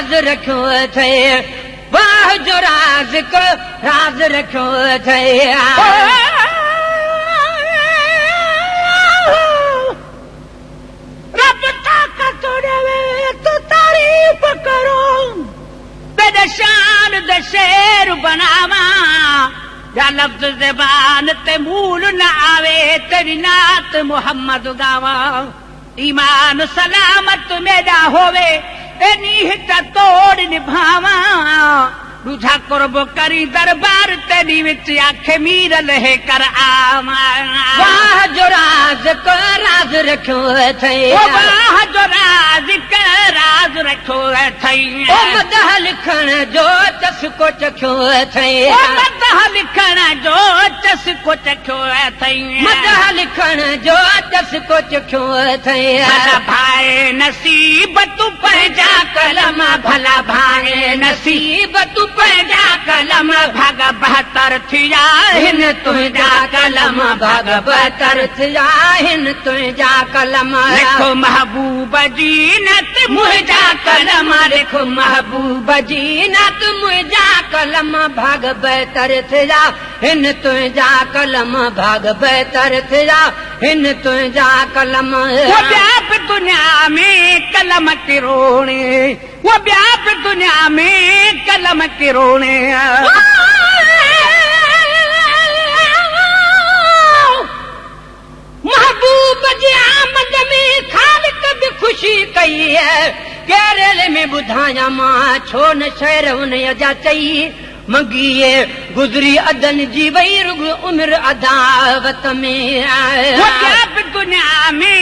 راز رکيو اٿئي. واهه جو رازق راز رکيو اٿئي. رب طاقت ڏيوي ته تعريف ڪرون. تيڏي شان the شعر بڻاوان. جا لفظ زبان تي مول نه آوي تيري نعت محمد ڳاوان. ايمان سلامت ميڏا هووي اي نيهه چا توڙ نڀاوان. ڏوجها قرب ڪرين دربار تيڏي وچ آکي ميرل هي ڪر آوان. واهه جو رازق راز رکيو اٿئي. او واهه جو رازق راز رکيو اٿئي. او مدح لکڻ جو چسڪو چکيو اٿئي. او مدح لکڻ جو چسڪو چکيو اٿئي. مدح لکڻ جو چسڪو چکيو اٿئي. ڀلا ڀائي نصيب تون پنهنجا قلم ڀلا ڀائي نصيب تون پنهنجا قلم ڀڳ بهتر ٿيا هن تنهنجا قلم ڀڳ بهتر ٿيا هن تنهنجا قلم. لکو محبوب جي نت منهنجا قلم لکو محبوب جي نت منهنجا قلم ڀڳ بهتر ٿيا هن تنهنجا قلم ڀڳ بهتر ٿيا هن تنهنجا قلم. او ٻيا به دنيا ۾ قلم ڪروڙين او ٻيا به دنيا ۾ قلم ڪروڙين. محبوب جي آمد ۾ خالق به خوشي ڪئي. ڪيرل ۾ ٻڌايان مان ڇو نه شعر انهيء جا چئي. منگيء گذري عدن جي وئي رڳ عمر عداوت ۾. او ٻيا به دنيا ۾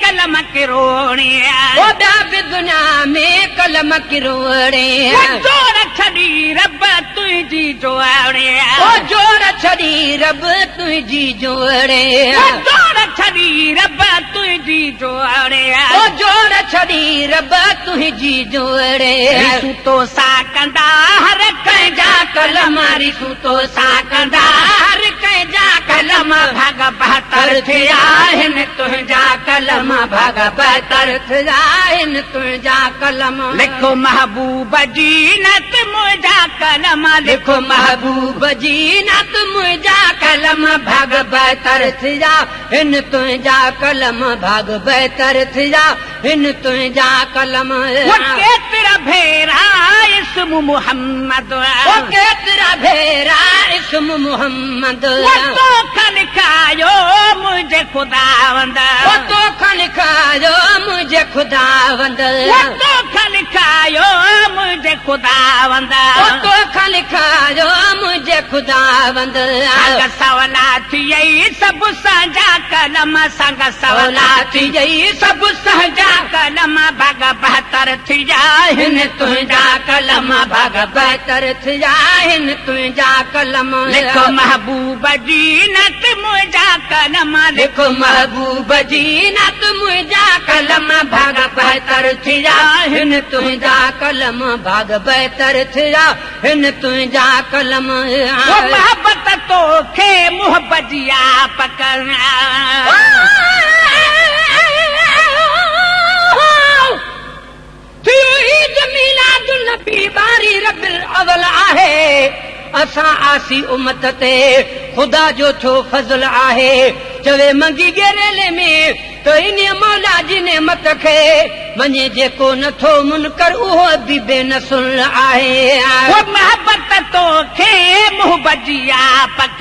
قلم ڪروڙين. او ٻيا به دنيا ۾ قلم ڪروڙين. او جوڙ ڇڏي رب تنهنجي جوڙي. او جوڙ ڇڏي رب تنهنجي جوڙي. او جوڙ ڇڏي رب تنهنجي جوڙي. او جوڙ ڇڏي رب تنهنجي جوڙي. ريسون تو سان ڪندا هر ڪنهن جا قلم. ريسون تو سان ڪندا هر ڪنهن جا قلم. ڀڳ بهتر ٿيا آهن تنهنجا قلم. ڀڳ بهتر ٿيا آهن تنهنجا قلم. لکو محبوب جي نت منهنجا قلم. لکو محبوب جي نت منهنجا قلم. ڀڳ بهتر ٿيا هن تنهنجا قلم. ڀڳ بهتر ٿيا هن تنهنجا قلم. او ڪيترا ڀيرا اسم محمد. او ڪيترا ڀيرا اسم محمد. او توکان لکايو منهنجي خداوند. او توکان لکايو منهنجي خداوند. او توکان لکايو منهنجي خداوند. او توکان لکايو منهنجي خداوند. سنگ سولا ٿيئي سڀ سهنجا قلم. سنگ سولا ٿيئي سڀ سهنجا قلم. ڀڳ بهتر ٿيا هن تنهنجا قلم. ڀڳ بهتر ٿيا هن تنهنجا قلم. لکو محبوب جي نت منهنجا قلم. لکو محبوب جي نت منهنجا قلم. ڀڳ بهتر ٿيا هن تنهنجا قلم. ڀڳ بهتر ٿيا هن تنهنجا قلم. او محبت توکي محب جي آ پڪ. ٿيو عيد ميلاد النبي ٻارهين ربيع الاول آهي. اسان عاصي امت تي خدا جو ٿيو فضل آهي. چوي منگي ڳيريلي ۾ ته انهيء مولا جي نعمت کي مڃي جيڪو نه ٿو منڪر اهو به بي نسل آهي. او محبت توکي محب جي آ پڪ.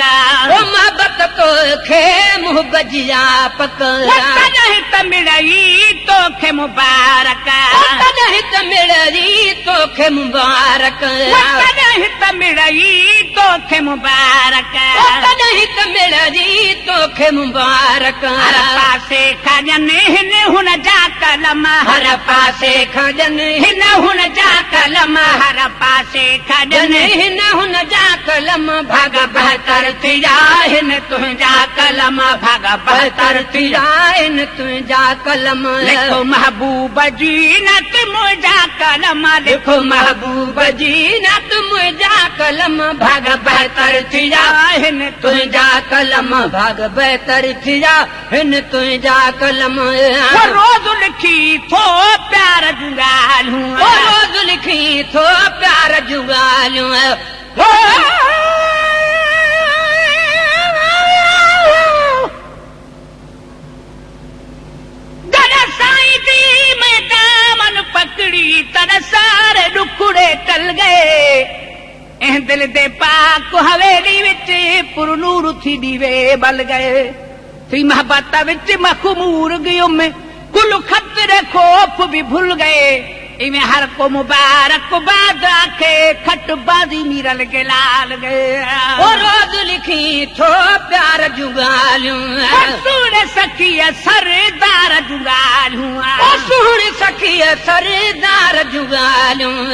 او محبت توکي محب جي آ پڪ. او تڏهن ته مڙئي توکي مبارڪ. او تڏهن ته مڙئي توکي مبارڪ. او تڏهن ته مڙئي توکي مبارڪ. او تڏهن ته مڙئي توکي مبارڪ. هر پاسي کان ڏين هن هن جا قلم. هر پاسي کان ڏين هن هن جا قلم. هر پاسي کان ڏين هن هن جا قلم. ڀڳ بهتر ٿيا هن تنهنجا قلم. ڀڳ بهتر ٿيا هن تنهنجا قلم. لکو محبوب جي نت منهنجا قلم. لکو محبوب جي نت منهنجا قلم. ڀڳ بهتر ٿيا هن تنهنجا قلم. ڀڳ بهتر ٿيا هن تنهنجا قلم. او روز لکي ٿو پيار جون ڳالهيون. او روز لکي لکين ٿو پيار جون ڳالهيون. جڏهن سائين جي مين دامن پڪڙي تڏهن ساري ڏکڙي ٽل گئي. اين دل the پاڪ حويلي وچ پر نور ٿي ڏيوي ٻل گئي. ٿي محبت وچ مخمور گيم ڪل خطري خوف به ڀل گئي. ايوين هر ڪو مبارڪ باد آکي کٽ بازي ميرل گلال گئي. او روز لکين ٿو پيار جون ڳالهيون. او سهڻي سخيء سردار جون ڳالهيون. او سهڻي سخيء سردار جون ڳالهيون.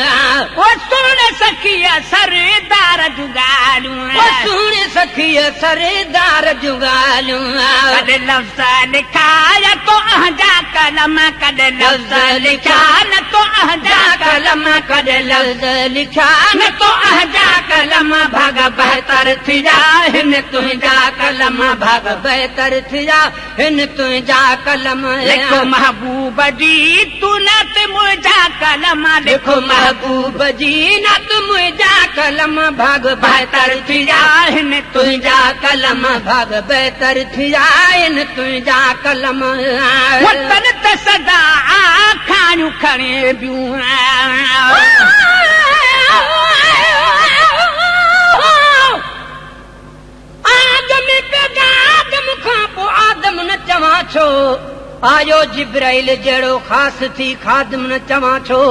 او سهڻي سخيء سردار جون ڳالهيون. او سهڻي سخيء سردار جون ڳالهيون. ڪڏهن لفظ لکايا تو اهنجا قلم ڪڏهن لفظ لکيا نه تو اهنجا قلم ڪڏهن لفظ لکيا نه تو اهنجا قلم ڀاڳ بهتر ٿيا هن تنهنجا قلم ڀاڳ بهتر ٿيا هن تنهنجا قلم. لکو محبوب جي تون نعت منهنجا قلم لکو محبوب جي نعت منهنجا قلم ڀاڳ بهتر ٿيا هن تنهنجا قلم ڀاڳ بهتر ٿيا هن تنهنجا قلم. وطن ته سدا آکاڻيون کڻي ٻيون. آدم پيدا آدم کان پوء آدم نه چوان ڇو؟ آيو جبرائيل جهڙو خاص ٿي خادم نه چوان ڇو؟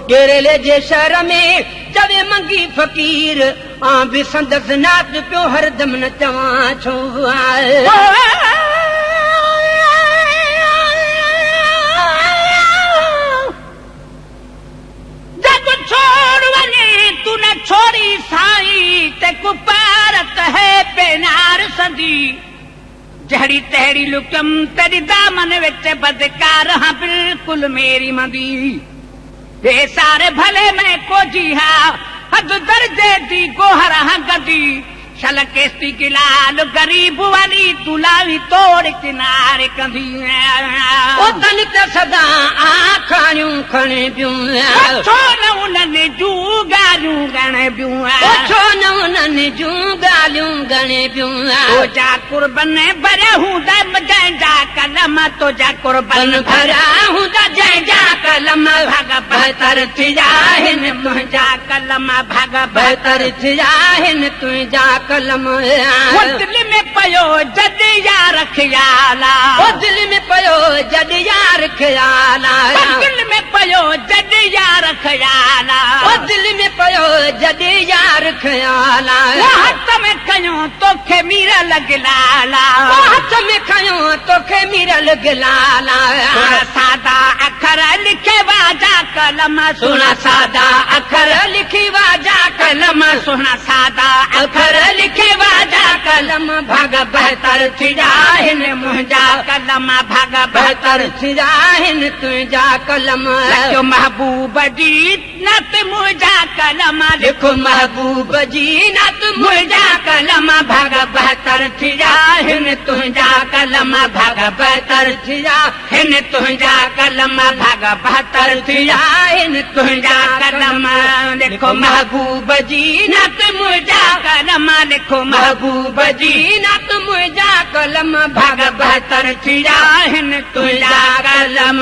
ڳيريلي جي شهر ۾ چوي منگي فقير آن به سندس نعت پيو هردم نه چوان ڇو؟ جڳ ڇوڙ وڃي تون نه ڇوڙي سائين تيڪون پارت هي پينار سندي جهڙي تهڙي لڪيم تيڏي دامن وچ بدڪار هان بلڪل ميري مندي بي ساري ڀلي مين ڪوجي ها حد درجي the گوهر هان گندي شل ڪيستي گلال غريب والي تون لاوين توڙ ڪناري ڪندي. او تن ته سدا آکاڻيون کڻبيون. او ڇو نه انهن جون ڳالهيون ڳڻبيون. او ڇو نه انهن جون ڳالهيون ڳڻبيون. تو جا قربن ڀريا هوندا جنهن جا قلم تو جا قربن ڀريا هوندا جنهن جا قلم ڀاڳ بهتر ٿيا هن منهنجا قلم ڀاڳ بهتر ٿيا هن تنهنجا قلم. او دل ۾ پيو جڏ يار خيال آ. او دل ۾ پيو جڏ يار خيال آ. او دل ۾ پيو جڏ يار خيال آ. او دل ۾ پيو جڏ يار خيال آ. او هٿ ۾ کنيو توکي ميرل گلال آ. او هٿ ۾ کنيو توکي ميرل گلال آ. سهڻا سادا اکر لکي واجا قلم. سهڻا سادا اکر لکي واجا قلم. سهڻا سادا اکر لکي واجا قلم ڀاڳ بهتر ٿيا هن منهنجا قلم ڀاڳ بهتر ٿيا هن تنهنجا قلم. لکيو محبوب جي نعت منهنجا قلم. لکو محبوب جي نعت منهنجا قلم ڀاڳ بهتر ٿيا هن تنهنجا قلم ڀاڳ بهتر ٿيا هن تنهنجا قلم ڀاڳ بهتر ٿيا هن تنهنجا قلم. لکو محبوب جي نعت منهنجا قلم. لکو محبوب جي نعت منهنجا قلم ڀاڳ بهتر ٿيا هن تنهنجا قلم.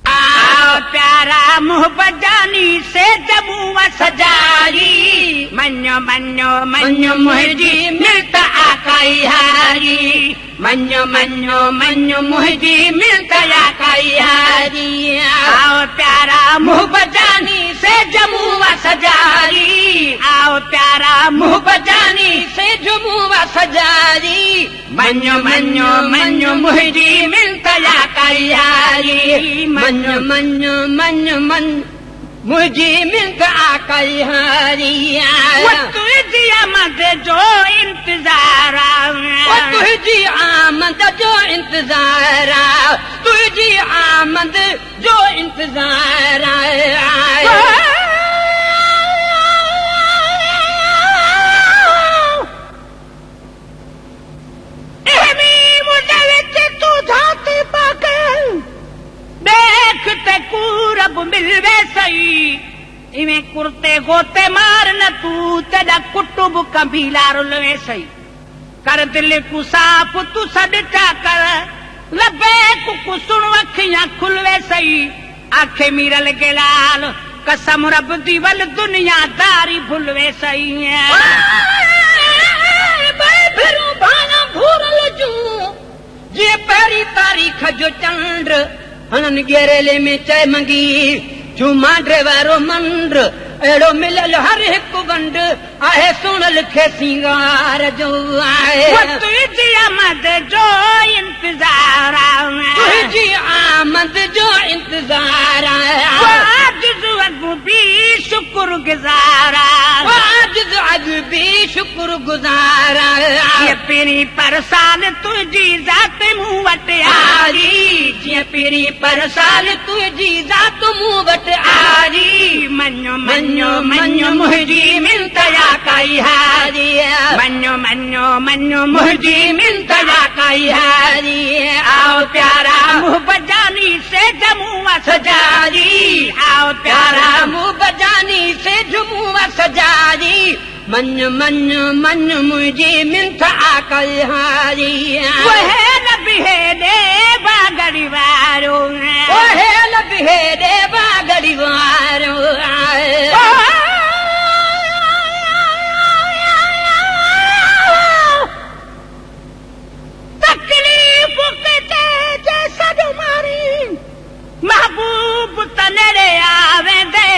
آء پيارا محبت جاني سي جمون سجائي مڃو مڃو مڃو منهنجي ملت آڪائي هاري مڃو مڃو مڃو منهنجي ملت آڪائي هاري. آء پيارا محبت جاني سي جمون سجائي آء پيارا محبت جاني سي جمون سجائي مڃو مڃو مڃو منهنجي ملت آڪائي هاري مڃو مڃو مڃو مڃ منهنجي ملت آڪائي هاري. تنهنجي آمد جو انتظار آ. تنهنجي آمد جو انتظار آ. تنهنجي آمد جو انتظار آ. تون ڌاتي پاڪ ڏيک ته ڪور اڳ ملوي سئي. اوين ڪرتي غوطي مار نه تون، تيڏا ڪٽنب قبيلا رلوي سئي. ڪر دل ڪو صاف تون سڏ چا ڪر، لبيڪ ڪو سڻ اکيان کلوي سئي. آکي ميرل گلال، قسم رب the ول دنيا داري ڀلوي سئي. ٻئي ڀيرون ڀاڻا ڀورل جون، جيئن پهرين تاريخ جو چنڊ. هنن ڳيريلي ۾ چئي منگي، ٿيون مانڊري وارو منڊ. اهڙو مليل هر هڪ ونڊ، آهي سهڻل کي سينگار جو آهي. هو تنهنجي آمد جو انتظار آهي. تنهنجي آمد جو انتظار آهي. هو عاجز اڳ به شڪر گذار آهي. هو عاجز اڳ به شڪر گذار آهي. جيئن پهرين پر سال تنهنجي ذات مون وٽ آئي. جيئن پهرين پر سال تنهنجي ذات مون وٽ آئي. مڃو مڃو مڃو منهنجي منت يا ڪائي هاري. مڃو مڃو مڃو منهنجي منت يا ڪائي هاري. آئو پيارا منهن بجاني سي جمون سجاري. آئو پيارا منهن بجاني سي جمون سجاري. مڃ مڃ مڃ منهنجي منت آ ڪائي هاري. وهيل به ڏي باگڙي وارو. وهيل به ڏي باگڙي وارو. تڪليف ڪٿي جي سڏ ماري، محبوب ته نيڙي آ ويندي.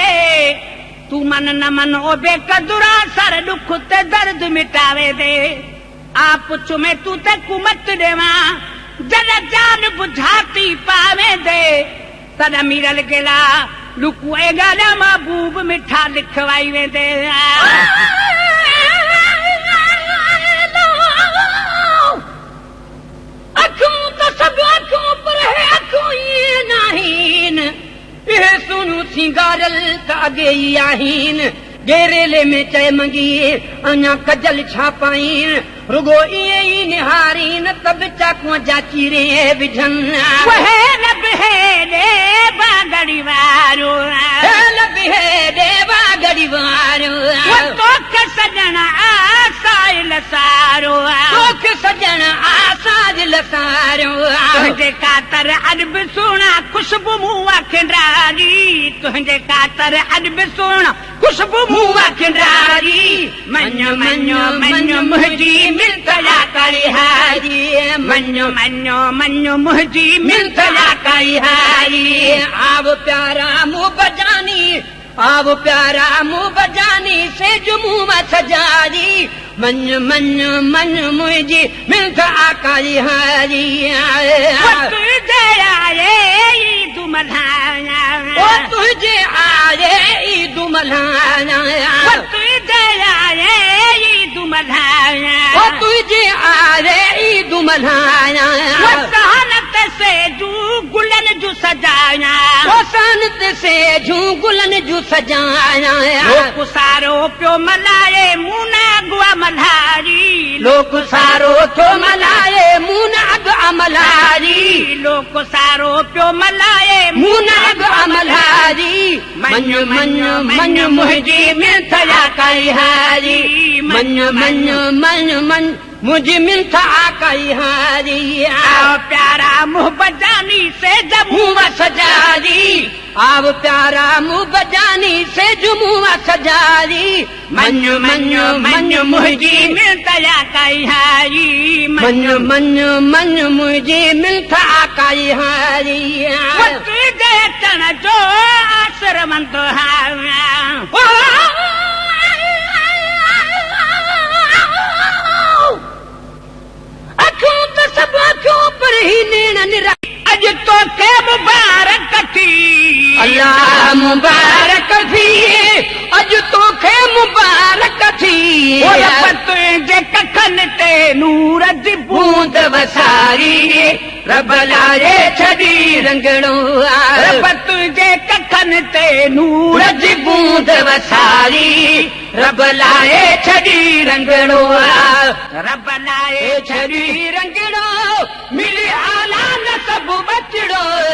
تون من نه من او بي قدرا، سر ڏک ته درد مٽاوي the. آ پڇ ۾ تون ته ڪو مت ڏيوان، جڏهن جان بجهاتي پاويندي. تڏهن ميرل گلا لڪو ۽ ڳالهيا محبوب مٺا لکوائي ويندي. اکيون ته سڀ اکيون پر هي اکيون ائين ناهن. اهي سهڻيون سينگاريل ته اڳي ئي آهن. ڳيريلي ۾ چئي منگي اڃا ڪجل ڇا پائين. رڳو ائين ئي نهارين ته به چاقونء جا چيري وجهن. وهيل به هيڏي باگڙي وارو. هيل به هيڏي باگڙي وارو. و توکي سڄڻ آ سائل سارو. توکي سڄڻ آ سائل سارو. تنهنجي خاطر اڄ به سهڻا خوشبو مون کنڊاري. تنهنجي خاطر اڄ به سهڻا خوشبو مون کنڊاري. مڃ مڃ مڃ منهنجي منت يا ڪائي هاري. مڃ مڃ مڃ منهنجي منت يا ڪائي هاري. آو پيارا مون بجاني، آو پيارا مون بجاني سيج مون سجاري. مڃ مڃ مڃ منهنجي منت آ ڪائي هاري. تنهنجي آئي عيد ملهايان. او تنهنجي آئي عيد ملهايان. تنهنجي آئي عيد ملهايان. او تنهنجي آئي عيد ملهايان. سهانت سي جون گلن جون سجايان. او سهانت سي جون گلن جون سجايان. لوڪ سارو پيو ملهائي مون نه اڳوا ملهاري. لوڪ سارو ٿو ملهائي مون نه اڳ ملهاري. لوڪ سارو پيو ملهائي مون نه اڳ ملهاري. مڃ مڃ مڃ منهنجي منت يا ڪائي هاري. مڃ مڃ مڃ مڃ منهنجي منت آ ڪائي هاري. آو پيارا منهن بجاني سي مون سجاري. آو پيارا منهن بجاني سي مون سجاري. مڃ مڃ مڃ منهنجي منت يا ڪائي هاري. مڃ مڃ مڃ منهنجي منت آ ڪائي هاري. تنهنجي اچڻ جو آسرمند آهيان. اکيون ته سڀ اکيون پر هي نيڻ نرا. اڄ توکي مبارڪ ٿي. الله مبارڪ ٿي. اڄ توکي مبارڪ ٿي. رب تنهنجي ڪکن تي نور جي بوند وساري. رب لائي ڇڏي رنگڙو. رب تنهنجي ڪکن تي نور جي بوند وساري. رب لائي ڇڏي رنگڙو. رب لائي ڇڏي رنگڙو. ملي آلا نه سڀ بچڙو.